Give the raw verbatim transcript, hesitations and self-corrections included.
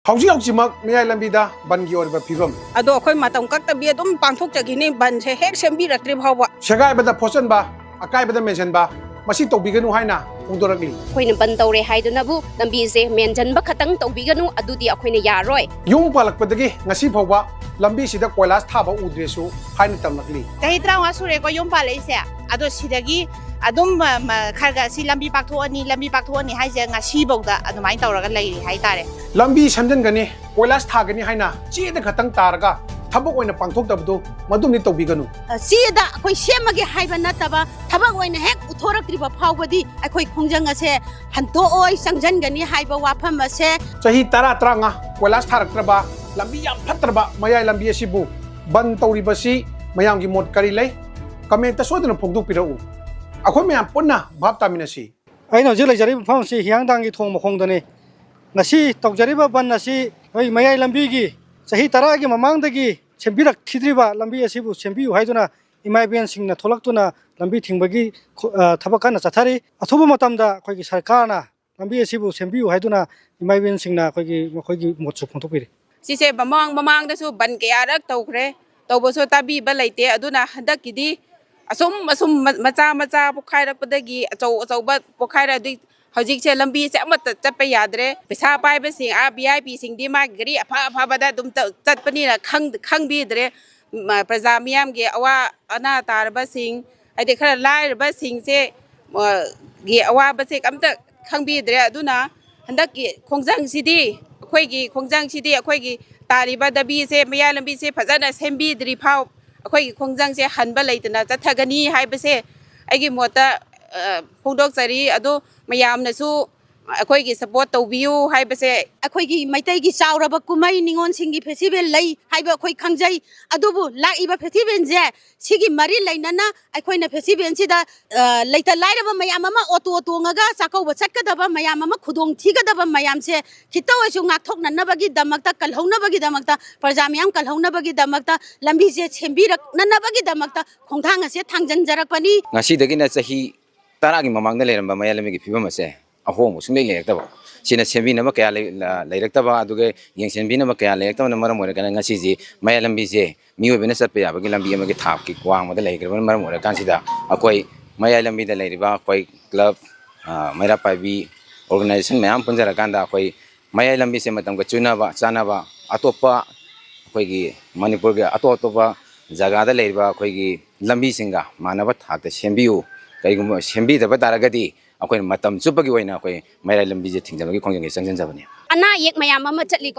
ꯍꯧꯖꯤꯛ ꯍꯧꯖꯤꯛꯃꯛ ꯃꯌꯥꯏ ꯂꯝꯕꯤꯗ ꯕꯟꯒꯤ ꯑꯣꯏꯔꯤꯕ ꯐꯤꯕꯝ꯫ ꯑꯗꯣ ꯑꯩꯈꯣꯏ ꯃꯇꯝ ꯀꯛꯇꯕꯤ ꯑꯗꯨꯝ ꯄꯥꯡꯊꯣꯛꯆꯈꯤꯅꯤ, ꯕꯟꯁꯦ ꯍꯦꯛ ꯁꯦꯝꯕꯤꯔꯛꯇ꯭ꯔꯤ ꯐꯥꯎꯕ꯫ ꯁꯦꯒꯥꯏꯕꯗ ꯐꯣꯠꯆꯟꯕ, ꯑꯀꯥꯏꯕꯗ ꯃꯦꯟꯁꯤꯟꯕ, ꯃꯁꯤ ꯇꯧꯕꯤꯒꯅꯨ ꯍꯥꯏꯅ ꯐꯣꯡꯗꯣꯔꯛꯂꯤ꯫ ꯑꯩꯈꯣꯏꯅ ꯕꯟ ꯇꯧꯔꯦ ꯍꯥꯏꯗꯨꯅꯕꯨ ꯂꯝꯕꯤꯁꯦ ꯃꯦꯟꯁꯤꯟꯕ ꯈꯛꯇꯪ ꯇꯧꯕꯤꯒꯅꯨ, ꯑꯗꯨꯗꯤ ꯑꯩꯈꯣꯏꯅ ꯌꯥꯔꯣꯏ꯫ ꯌꯨꯝ ꯄꯥꯜꯂꯛꯄꯗꯒꯤ ꯉꯁꯤ ꯐꯥꯎꯕ ꯂꯝꯕꯤꯁꯤꯗ ꯀꯣꯏꯂꯥꯁ ꯊꯥꯕ ꯎꯗ꯭ꯔꯦꯁꯨ ꯍꯥꯏꯅ ꯇꯝꯂꯛꯂꯤ꯫ ꯆꯍꯤ ꯇꯔꯥꯃꯉꯥ ꯁꯨꯔꯦꯀꯣ ꯌꯨꯝ ꯄꯥꯜꯂꯛꯏꯁꯦ, ꯑꯗꯣ ꯁꯤꯗꯒꯤ ꯑꯗꯨꯝ, ꯑ, ꯃ, ꯈꯔ ꯈꯔ ꯁꯤ ꯂꯝꯕꯤ ꯄꯥꯛꯊꯣꯛꯑꯅꯤ, ꯂꯝꯕꯤ ꯄꯥꯛꯊꯣꯛꯑꯅꯤ ꯍꯥꯏꯁꯦ ꯉꯁꯤꯐꯧꯗ ꯑꯗꯨꯃꯥꯏꯅ ꯇꯧꯔꯒ ꯂꯩꯔꯤ ꯍꯥꯏꯇꯥꯔꯦ꯫ ꯂꯝꯕꯤ ꯁꯦꯝꯖꯤꯟꯒꯅꯤ, ꯀꯣꯏꯂꯥꯁ ꯊꯥꯒꯅꯤ ꯍꯥꯏꯅ ꯆꯦꯗ ꯈꯛꯇꯪ ꯇꯥꯔꯒ ꯊꯕꯛ ꯑꯣꯏꯅ ꯄꯥꯡꯊꯣꯛꯇꯕꯗꯨ ꯃꯗꯨꯝꯗꯤ ꯇꯧꯕꯤꯒꯅꯨ꯫ ꯑ, ꯆꯦꯗ ꯑꯩꯈꯣꯏ ꯁꯦꯝꯃꯒꯦ ꯍꯥꯏꯕ ꯅꯠꯇꯕ, ꯊꯕꯛ ꯑꯣꯏꯅ ꯍꯦꯛ ꯎꯠꯊꯣꯔꯛꯇ꯭ꯔꯤꯕ ꯐꯥꯎꯕꯗꯤ ꯑꯩꯈꯣꯏ ꯈꯣꯡꯖꯪ ꯑꯁꯦ ꯍꯟꯗꯣꯛꯑꯣꯏ, ꯆꯪꯁꯤꯟꯒꯅꯤ ꯍꯥꯏꯕ ꯋꯥꯐꯝ ꯑꯁꯦ꯫ ꯆꯍꯤ ꯇꯔꯥ, ꯇꯔꯥꯃꯉꯥ ꯀꯣꯏꯂꯥꯁ ꯊꯥꯔꯛꯇ꯭ꯔꯕ ꯂꯝꯕꯤ ꯌꯥꯝ ꯐꯠꯇ꯭ꯔꯕ ꯃꯌꯥꯏ ꯂꯝꯕꯤ ꯑꯁꯤꯕꯨ ꯕꯟ ꯇꯧꯔꯤꯕꯁꯤ ꯃꯌꯥꯝꯒꯤ ꯃꯣꯠ ꯀꯔꯤ ꯂꯩ? ꯀꯃꯦꯟꯇ ꯁꯣꯏꯗꯅ ꯐꯣꯡꯗꯣꯛꯄꯤꯔꯛꯎ꯫ ꯑꯩꯈꯣꯏ ꯃꯌꯥꯝ ꯄꯨꯟꯅ ꯚꯥꯞ ꯇꯥꯃꯤꯟꯅꯁꯤ꯫ ꯑꯩꯅ ꯍꯧꯖꯤꯛ ꯂꯩꯖꯔꯤꯕ ꯃꯐꯝ ꯑꯁꯤ ꯍꯤꯌꯥꯡꯊꯥꯡꯒꯤ ꯊꯣꯡ ꯃꯈꯣꯡꯗꯅꯤ꯫ ꯉꯁꯤ ꯇꯧꯖꯔꯤꯕ ꯕꯟ ꯑꯁꯤ ꯑꯩꯈꯣꯏ ꯃꯌꯥꯏ ꯂꯝꯕꯤꯒꯤ ꯆꯍꯤ ꯇꯔꯥꯒꯤ ꯃꯃꯥꯡꯗꯒꯤ ꯁꯦꯝꯕꯤꯔꯛꯈꯤꯗ꯭ꯔꯤꯕ ꯂꯝꯕꯤ ꯑꯁꯤꯕꯨ ꯁꯦꯝꯕꯤꯌꯨ ꯍꯥꯏꯗꯨꯅ ꯏꯃꯥ ꯏꯕꯦꯟꯁꯤꯡꯅ ꯊꯣꯛꯂꯛꯇꯨꯅ ꯂꯝꯕꯤ ꯊꯤꯡꯕꯒꯤ ꯈꯨ-, ꯑ, ꯊꯕꯛ ꯀꯟꯅ ꯆꯠꯊꯔꯤ꯫ ꯑꯊꯨꯕ ꯃꯇꯝꯗ ꯑꯩꯈꯣꯏꯒꯤ ꯁꯔꯀꯥꯔꯅ ꯂꯝꯕꯤ ꯑꯁꯤꯕꯨ ꯁꯦꯝꯕꯤꯌꯨ ꯍꯥꯏꯗꯨꯅ ꯏꯃꯥ ꯏꯕꯦꯟꯁꯤꯡꯅ ꯑꯩꯈꯣꯏꯒꯤ, ꯃꯈꯣꯏꯒꯤ ꯃꯣꯠꯁꯨ ꯐꯣꯡꯗꯣꯛꯄꯤꯔꯤ꯫ ꯁꯤꯁꯦ ꯃꯃꯥꯡ ꯃꯃꯥꯡꯗꯁꯨ ꯕꯟ ꯀꯌꯥꯔꯛ ꯇꯧꯈ꯭ꯔꯦ, ꯇꯧꯕꯁꯨ ꯇꯥꯕꯤꯕ ꯂꯩꯇꯦ꯫ ꯑꯗꯨꯅ ꯍꯟꯗꯛꯀꯤꯗꯤ ꯑꯁꯨꯝ ꯑꯁꯨꯝ ꯃ-, ꯃꯆꯥ ꯃꯆꯥ ꯄꯣꯛꯈꯥꯏꯔꯛꯄꯗꯒꯤ ꯑꯆꯧ ꯑꯆꯧꯕ ꯄꯣꯛꯈꯥꯏꯔꯗꯤ ꯍꯧꯖꯤꯛꯁꯦ ꯂꯝꯕꯤꯁꯦ ꯑꯃꯠꯇ ꯆꯠꯄ ꯌꯥꯗ꯭ꯔꯦ꯫ ꯄꯩꯁꯥ ꯄꯥꯏꯕꯁꯤꯡ, ꯑꯥ, ꯚꯤ ꯑꯥꯏ ꯄꯤꯁꯤꯡꯗꯤ ꯃꯥꯒꯤ ꯒꯥꯔꯤ ꯑꯐ ꯑꯐꯕꯗ ꯑꯗꯨꯝ ꯆ-, ꯆꯠꯄꯅꯤꯅ ꯈꯪ-, ꯈꯪꯕꯤꯗ꯭ꯔꯦ꯫ ꯃ-, ꯄ꯭ꯔꯖꯥ ꯃꯤꯌꯥꯝꯒꯤ ꯑꯋꯥ ꯑꯅꯥ ꯇꯥꯔꯕꯁꯤꯡ, ꯍꯥꯏꯗꯤ ꯈꯔ ꯂꯥꯏꯔꯕꯁꯤꯡꯁꯦ, ꯑ, ꯒꯤ ꯑꯋꯥꯕꯁꯦ ꯑꯝꯇ ꯈꯪꯕꯤꯗ꯭ꯔꯦ꯫ ꯑꯗꯨꯅ ꯍꯟꯗꯛꯀꯤ ꯈꯣꯡꯖꯪꯁꯤꯗꯤ, ꯑꯩꯈꯣꯏꯒꯤ ꯈꯣꯡꯖꯪꯁꯤꯗꯤ ꯑꯩꯈꯣꯏꯒꯤ ꯇꯥꯔꯤꯕ ꯂꯝꯕꯤꯁꯦ, ꯃꯌꯥꯏ ꯂꯝꯕꯤꯁꯦ ꯐꯖꯅ ꯁꯦꯝꯕꯤꯗ꯭ꯔꯤ ꯐꯥꯎ ꯑꯩꯈꯣꯏꯒꯤ ꯈꯣꯡꯖꯪꯁꯦ ꯍꯟꯕ ꯂꯩꯇꯅ ꯆꯠꯊꯒꯅꯤ ꯍꯥꯏꯕꯁꯦ ꯑꯩꯒꯤ ꯃꯣꯠꯇ, ꯑ, ꯐꯣꯡꯗꯣꯛꯆꯔꯤ꯫ ꯑꯗꯣ ꯃꯌꯥꯝꯅꯁꯨ ꯑꯩꯈꯣꯏꯒꯤ ꯁꯄꯣꯔꯠ ꯇꯧꯕꯤꯌꯨ ꯍꯥꯏꯕꯁꯦ꯫ ꯑꯩꯈꯣꯏꯒꯤ ꯃꯩꯇꯩꯒꯤ ꯆꯥꯎꯔꯕ ꯀꯨꯝꯍꯩ ꯅꯤꯉꯣꯜꯁꯤꯡꯒꯤ ꯐꯦꯁꯇꯤꯚꯦꯜ ꯂꯩ ꯍꯥꯏꯕ ꯑꯩꯈꯣꯏ ꯈꯪꯖꯩ꯫ ꯑꯗꯨꯕꯨ ꯂꯥꯛꯏꯕ ꯐꯦꯁꯇꯤꯚꯦꯜꯁꯦ ꯁꯤꯒꯤ ꯃꯔꯤ ꯂꯩꯅꯅ ꯑꯩꯈꯣꯏꯅ ꯐꯦꯁꯇꯤꯚꯦꯜꯁꯤꯗ, ꯑ, ꯂꯩꯇ ꯂꯥꯏꯔꯕ ꯃꯌꯥꯝ ꯑꯃ ꯑꯣꯇꯣ ꯇꯣꯡꯉꯒ ꯆꯥꯛꯀꯧꯕ ꯆꯠꯀꯗꯕ ꯃꯌꯥꯝ ꯑꯃ ꯈꯨꯗꯣꯡ ꯊꯤꯒꯗꯕ ꯃꯌꯥꯝꯁꯦ ꯈꯤꯇ ꯑꯣꯏꯔꯁꯨ ꯉꯥꯛꯊꯣꯛꯅꯅꯕꯒꯤꯗꯃꯛꯇ, ꯀꯜꯍꯧꯅꯕꯒꯤꯗꯃꯛꯇ, ꯄ꯭ꯔꯖꯥ ꯃꯌꯥꯝ ꯀꯜꯍꯧꯅꯕꯒꯤꯗꯃꯛꯇ ꯂꯝꯕꯤꯁꯦ ꯁꯦꯝꯕꯤꯔꯛꯅꯅꯕꯒꯤꯗꯃꯛꯇ ꯈꯣꯡꯊꯥꯡ ꯑꯁꯦ ꯊꯥꯡꯖꯤꯟꯖꯔꯛꯄꯅꯤ꯫ ꯉꯁꯤꯗꯒꯤꯅ ꯆꯍꯤ ꯇꯔꯥꯒꯤ ꯃꯃꯥꯡꯗ ꯂꯩꯔꯝꯕ ꯃꯌꯥꯏ ꯂꯝꯕꯤꯒꯤ ꯐꯤꯕꯝ ꯑꯁꯦ ꯑꯍꯣꯡꯕ ꯁꯨꯡꯂꯩ ꯂꯩꯔꯛꯇꯕ꯫ ꯁꯤꯅ ꯁꯦꯝꯕꯤꯅꯕ ꯀꯌꯥ ꯂꯩ-, ꯂ-, ꯂꯩꯔꯛꯇꯕ, ꯑꯗꯨꯒ ꯌꯦꯡꯁꯤꯟꯕꯤꯅꯕ ꯀꯌꯥ ꯂꯩꯔꯛꯇꯕꯅ ꯃꯔꯝ ꯑꯣꯏꯔꯒꯅ ꯉꯁꯤꯁꯦ ꯃꯌꯥꯏ ꯂꯝꯕꯤꯁꯦ ꯃꯤꯑꯣꯏꯕꯅ ꯆꯠꯄ ꯌꯥꯕꯒꯤ ꯂꯝꯕꯤ ꯑꯃꯒꯤ ꯊꯥꯛꯀꯤ ꯋꯥꯡꯃꯗ ꯂꯩꯈ꯭ꯔꯕꯅ ꯃꯔꯝ ꯑꯣꯏꯔꯀꯥꯟꯁꯤꯗ ꯑꯩꯈꯣꯏ ꯃꯌꯥꯏ ꯂꯝꯕꯤꯗ ꯂꯩꯔꯤꯕ ꯑꯩꯈꯣꯏ club, ꯑ, ꯃꯩꯔꯥ ꯄꯥꯏꯕꯤ organization ꯃꯌꯥꯝ ꯄꯨꯟꯖꯔꯀꯥꯟꯗ ꯑꯩꯈꯣꯏ ꯃꯌꯥꯏ ꯂꯝꯕꯤꯁꯦ ꯃꯇꯝꯒ ꯆꯨꯅꯕ ꯆꯥꯅꯕ ꯑꯇꯣꯞꯄ ꯑꯩꯈꯣꯏꯒꯤ ꯃꯅꯤꯄꯨꯔꯒꯤ ꯑꯇꯣꯞ ꯑꯇꯣꯞꯄ ꯖꯒꯥꯗ ꯂꯩꯔꯤꯕ ꯑꯩꯈꯣꯏꯒꯤ ꯂꯝꯕꯤꯁꯤꯡꯒ ꯃꯥꯟꯅꯕ ꯊꯥꯛꯇ ꯁꯦꯝꯕꯤꯌꯨ꯫ ꯀꯔꯤꯒꯨꯝꯕ ꯁꯦꯝꯕꯤꯗꯕ ꯇꯥꯔꯒꯗꯤ ꯑꯩꯈꯣꯏꯅ ꯃꯇꯝ ꯆꯨꯞꯄꯒꯤ ꯑꯣꯏꯅ ꯑꯩꯈꯣꯏ ꯃꯌꯥꯏ ꯂꯝꯕꯤꯁꯦ ꯊꯤꯡꯖꯤꯟꯕꯒꯤ ꯈꯣꯡꯖꯪꯁꯦ ꯆꯪꯁꯤꯟꯖꯕꯅꯤ꯫ ꯑꯅꯥ ꯑꯌꯦꯛ ꯃꯌꯥꯝ ꯑꯃ ꯆꯠꯂꯤꯀꯣ꯫